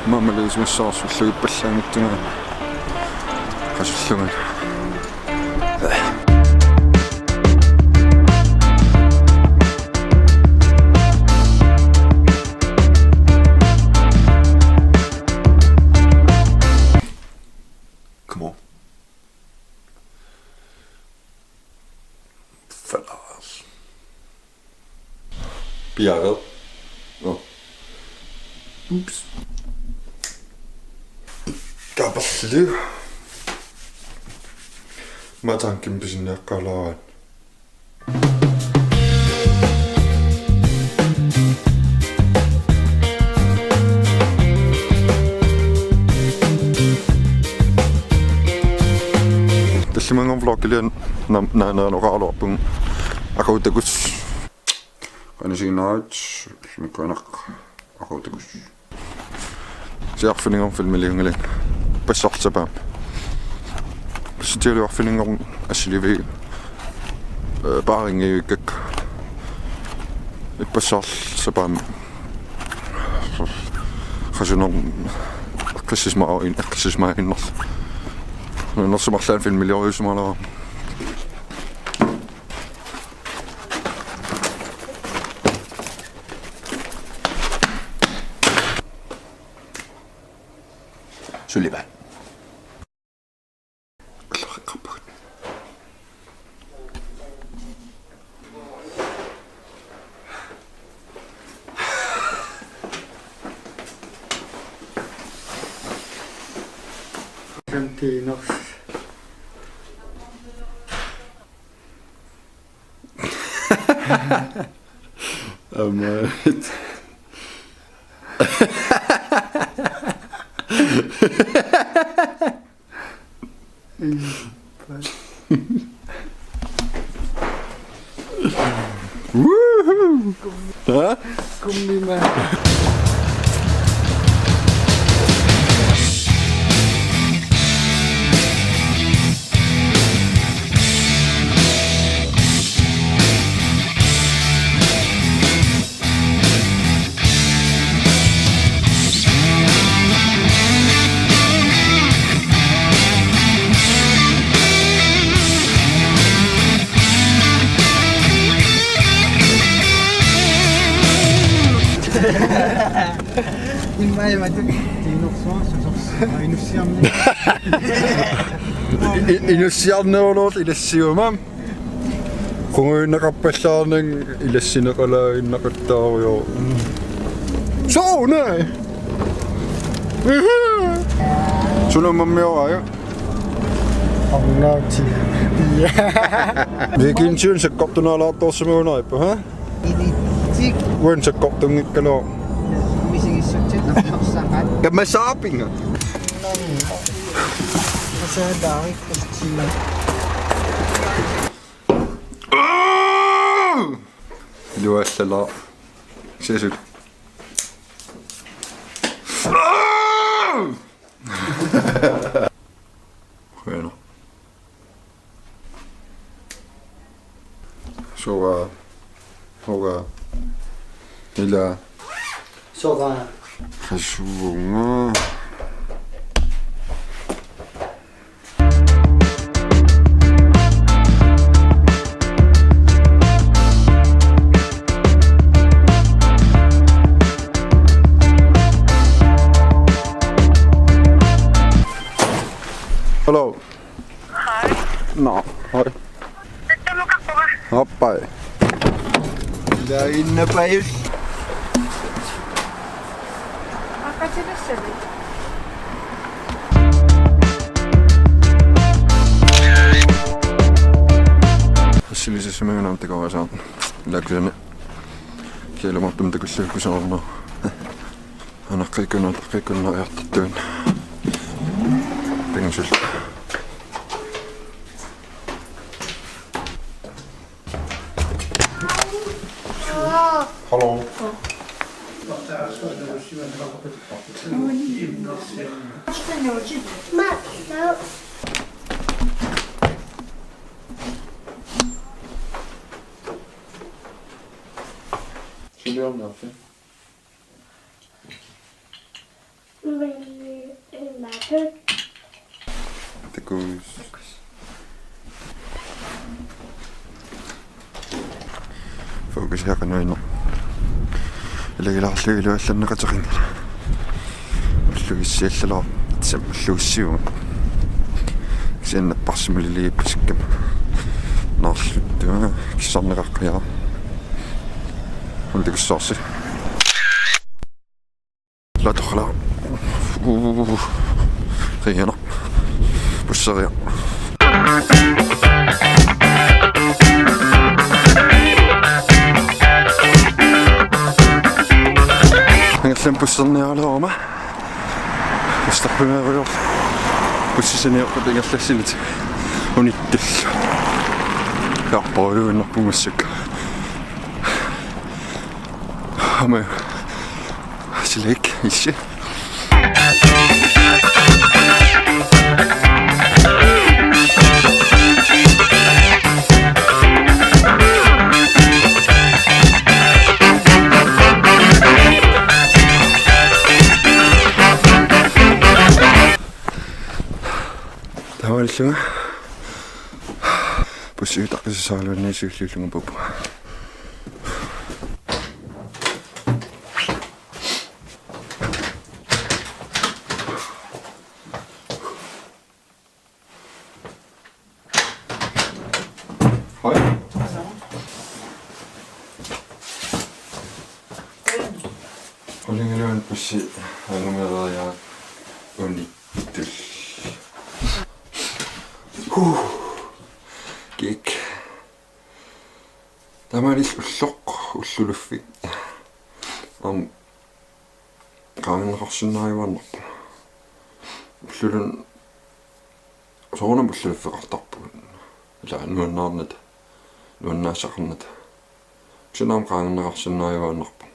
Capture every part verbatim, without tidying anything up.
Mammaliisimassaarsullu ippallaanngitsunga. Qasullunga. Come on. Fellas. Piareerpoq. Nå. Ups. Kaperlu. Matankimpisinniaqqalaaraat. Tallimanngornermi vlogilian nam-, naanerineqaraluarpunga. Aqutakuss. Qanisiginnarit, mikkuanaq, aqutakuss. Siarfininngorn filmiliunngilanga. Ippassaq sapaammi. Sitsialiorfininngorn assilivi, eh, paarinngivikkakku. Ippassaq sapaammi. Qasunermi eqqissisimaarnersoq. Nunarsuarmi arlaanni filmiliorsimaarlunga. Sulivaat. Kantiinners. Aamma. Woohoo! Hä? Kummi ma. Immaqa imatut. Inussiarneq. I-, inussiarneruloorluni ilassiumaam. Qungujunnaqarpallaarnanga ilassineqalaaginnaqattaarujoor. Soo, naa. Suna mammioraaja? Arnaati. Weekendiuna sakkortunaalaartorsimagunarippa, ha? Ilitsik. Uani sakkortunngikkaluaq. Misigissutsit napparsaqaat. Kama saapinga. Asaalaari kutsima. Luallala. Sesut. Bueno. Soga. Soga. Ila. Soga. Qasuvunga. Hello. Hi. No. Hi. Appai. Ila inna pajus. Assilisassimagunarpoq takuasaartoq. Ilaa kisianni. Kiilamartumik takullugu kusanarneq. Anaqqikkunut, anaqqikkunut ajartittuun. Pingasul. Hello. Siliorniarfik. Takuss. Fokusi qanoq inneq. Ilagilaarlugu iluallanneqateqanngilaq. Ullugissiallalaarpoq, tassa ullugissiuvoq. Kisianni napparsimaliippasikkama. Naarluttunga kissarneqaqqiara. Untikussaarsi. Latorla. Uu, qiianaq. Pusseriaq. Ingerlaannaq pusserniaraluaruma. Pusterpimeerujoor. Pussisaniorput ingerlassinit. Unittullu. Jaappaluinnarpungassuk. Aamma. Slik, issi. Taamaalillunga pussiutaqqissaarluunniit siulliullunga puuppunga. Hej. Qulingiluat pussi angumeeriaat unittul. Huh. Kiik. Taamaalillugu ulloq ulluluffik. Aamma qaangerneqarsinnaajuaannarpoq. Ullulun soorunami ulluluffeqartarpugut. Ila nuannaarnata, nuannaassaqarnata. Kisianni aamma qaangerneqarsinnaajuaannarpoq.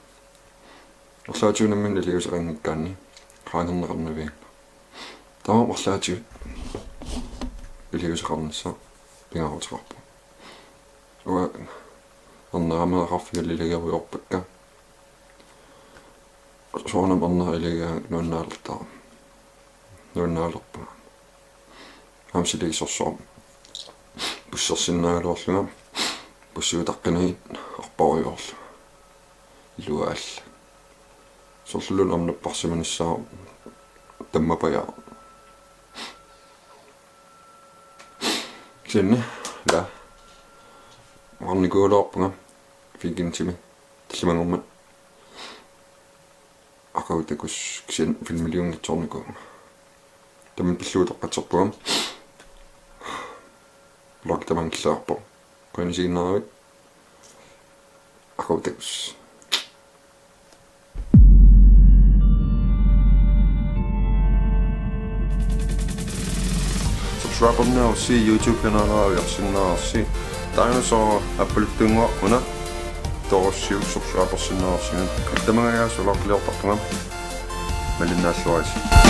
Arlaatigut nammineq iliuuseqanngikkaanni qaangerneqarnavianngilaq. Taamaammat arlaatigut iliuuseqarnissaa pingaaruteqarpoq. Uanga ernerameeraqarfigallit ilagerujoorpakka. Soorunami ernera ilagigaangat nuannaalertarami. Nuannaalerpunga. Aamma silagissorsuarmik pussersinnaagaluarlunga, pussiutaqqinagit arparujoorlunga. Ilua alla. Soorluluunniit aamma napparsimanissaa tammapajaaq. Kisianni, ila. Oqarnikuugaluarpunga weekendimi tallimanngormat. Aqagu takuss, kisianni filmiliunngitsoornikuuvunga. Tamanna pillugu toqqassarpunga. Vlog tamaanga killeqarpoq. Qujanaq isiginnaaravit. Aqagu takuss. Subscriberniarussi, YouTube-kanalera ajulersinnaavarsi. Taanna soorlu appaluttunnguaq una. Torussiuk subscribersinnaavarsi. Tamangajaasa ulaqqiliortarpunga. Malinnaalluarisi.